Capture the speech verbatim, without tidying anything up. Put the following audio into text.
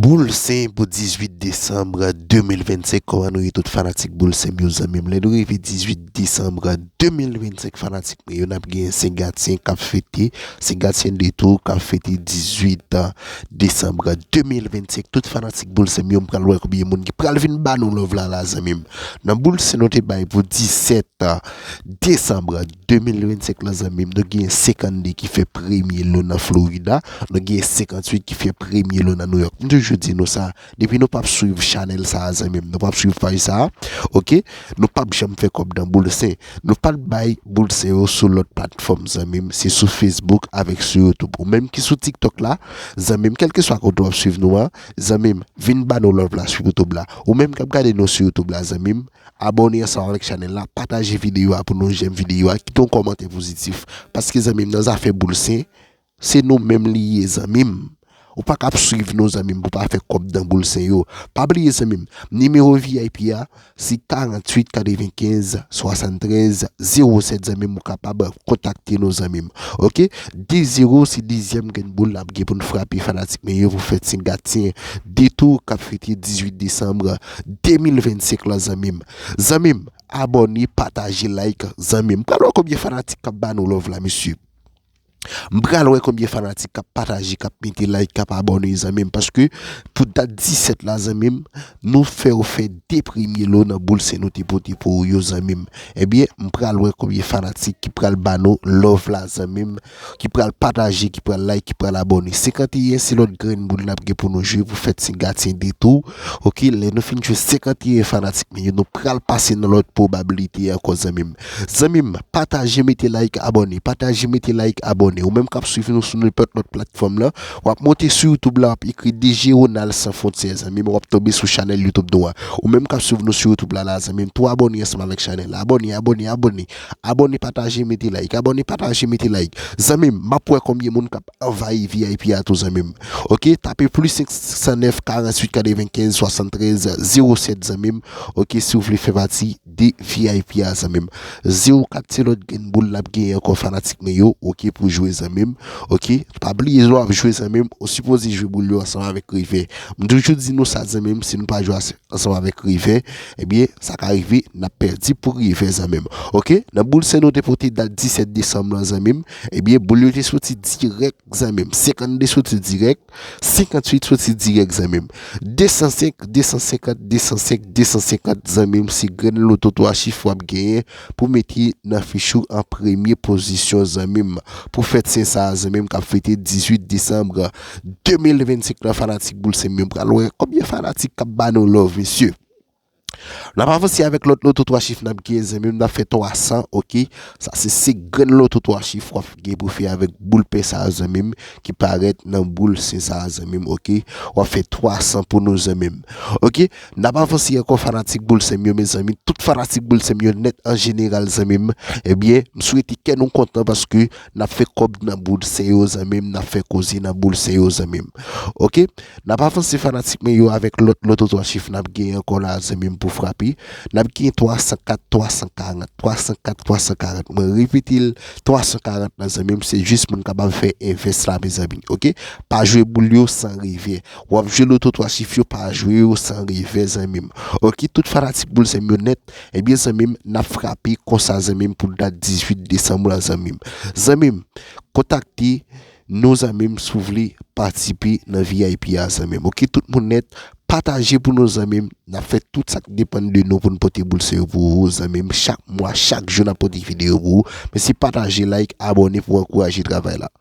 Boul Sen pou dizuit desanm de mil vennsenk, kòman nou ye tout fanatik Boul Sen m yo, zanmi m? Lè nou rive dizuit desanm de mil vennsenk, fanatik mwen yo, n ap gen Sen Gatyen k ap fete, Sen Gatyen Detour k ap fete dizuit desanm de mil vennsenk. Tout fanatik Boul Sen m yo, m pral wè konbyen moun ki pral vin ba nou love la, la, zanmi m. Nan Boul Sen nou te bay pou disèt desanm de mil vennsenk la, zanmi m, nou gen senkannde ki fè premye lo nan Florida, nou gen senkantuit ki fè premye lo nan New York. M toujou di nou sa, depi nou p ap swiv chanèl sa a, zanmi m, nou p ap swiv paj sa a, oke, nou p ap janm fè kòb nan Boul Sen. Nou pa t bay Boul Sen yo sou lòt platfòm, zanmi m, se sou Facebook avèk sou YouTube. Ou menm ki sou TikTok la, zanmi m, kèlkeswa kote w ap swiv nou an, zanmi m, vin ba nou love la sou YouTube la. Ou menm k ap gade nou sou YouTube la, zanmi m, abòne ansanm avèk chanèl la, pataje videyo a pou nou, jèm videyo a, kite yon kòmantè pozitif. Paske, zanmi m, nan zafè Boul Sen, se nou menm li ye, zanmi m. Ou pa ka ap swiv nou, zanmi m, pou pa fè kòb nan Boul Sen yo. Pa bliye, zanmi m, nimewo V I P a, se karanntuit katrevenkenz swasanntrèz zewo sèt, zanmi m, ou kapab kontakte nou, zanmi m. Oke? De zewo se dezyèm grenn boul n ap gen pou n frape, fanatik mwen yo, pou fèt Sen Gatyen Detour k ap fete dizuit desanm de mil vennsenk la, zanmi m. Zanmi m, abòne, pataje, like, zanmi m. Pral wè konbyen fanatik k ap ba nou love la, mesye. M pral wè konbyen fanatik k ap pataje, k ap mete like, k ap abòne, zanmi m, paske pou dat disèt la, zanmi m, nou fè w fè de premye lo nan Boul Sen nou te pote pou ou yo, zanmi m. Ebyen, m pral wè konbyen fanatik ki pral ba nou love la, zanmi m, ki pral pataje, ki pral like, ki pral abòne. Senkanteyen se lòt grenn boul n ap gen pou nou jwe pou fèt Sen Gatyen Detour. Oke, lè nou fin jwe senkanteyen, fanatik mwen yo, nou pral pase nan lòt pwobabilite ankò, zanmi m. Zanmi m, pataje, mete like, abòne. Pataje, mete like, abòne. Ou menm k ap swiv nou sou nenpòt lòt platfòm la, w ap monte sou YouTube la, w ap ekri D J Ronald Sans Frontières, zanmi m, w ap tonbe sou chanèl YouTube nou an. Ou menm k ap swiv nou sou YouTube la, la, zanmi m, tou abòne ansanm avèk chanèl la. Abòne, abòne, abòne. Abòne, pataje, mete like. Abòne, pataje, mete like. Zanmi m, m ap wè konbyen moun k ap anvayi V I P a tou, zanmi m. Oke, tape plis senk san nèf, karanntuit katrevenkenz swasanntrèz zewo sèt, zanmi m. Oke, si w vle fè pati de V I P a, zanmi m. Zewo kat se lòt grenn boul n ap genyen ankò, fanatik mwen yo, oke, pou jwe, zanmi m. Oke, pa bliye lè w ap jwe, zanmi m, ou sipoze jwe boul yo ansanm avèk revè. M toujou di nou sa, zanmi m, si nou pa jwe ansanm avèk revè, ebyen, sa ka rive, n ap pèdi pou revè, zanmi m. Oke, nan Boul Sen nou te pote dat disèt desanm lan, zanmi m, ebyen, boul yo te soti dirèk, zanmi m. Senkannde soti dirèk, senkantuit soti dirèk, zanmi m. De san senk, de san senkant, de san senk, de san senkant, zanmi m, se grenn loto twa chif w ap genyen pou mete nan fich ou an premye pozisyon, zanmi m. Pou fèt Sen sa a, zanmi m, k ap fete dizuit desanm de mil vennsenk lan, fanatik Boul Sen m yo, m pral wè konbyen fanatik k ap ba nou love, mesye. N ap avanse avèk lòt loto twa chif n ap gen, zanmi m, n ap fè twa san, oke? Sa se senk grenn loto twa chif w ap gen pou fè avèk boul pè sa a, zanmi m, ki parèt nan Boul Sen sa a, zanmi m, oke? W ap fè twa san pou nou, zanmi m. Oke? N ap avanse ankò, fanatik Boul Sen m yo, mezanmi. Tout fanatik Boul Sen m yo nèt an jeneral, zanmi m. Ebyen, m swete kè nou kontan paske n ap fè kòb nan Boul Sen yo, zanmi m. N ap fè koze nan Boul Sen yo, zanmi m. Oke? N ap avanse, fanatik mwen yo, avèk lòt loto twa chif n ap gen ankò la, zanmi m, pou frape. N ap gen twa san kat, twa san karant, twa san kat, twa san karant. Mwen repete l, twa san karant la, zanmi m, se jis pou n kapab fè envès la, mezanmi. Oke? Pa jwe boul yo san revè. W ap jwe loto twa chif yo, pa jwe yo san revè, zanmi m. Oke, tout fanatik Boul Sen m yo nèt, ebyen, zanmi m, n ap frape konsa, zanmi m, pou dat dizuit desanm la, zanmi m. Zanmi m, kontakte nou, zanmi m, si w vle patisipe nan V I P a, zanmi m. Oke, tout moun nèt, pataje pou nou, zanmi m. N ap fè tout sa k depann de nou pou n pote Boul Sen yo pou ou, zanmi m. Chak mwa, chak jou, n ap pote videyo pou ou. Men se pataje, like, abòne pou w ankouraje travay la.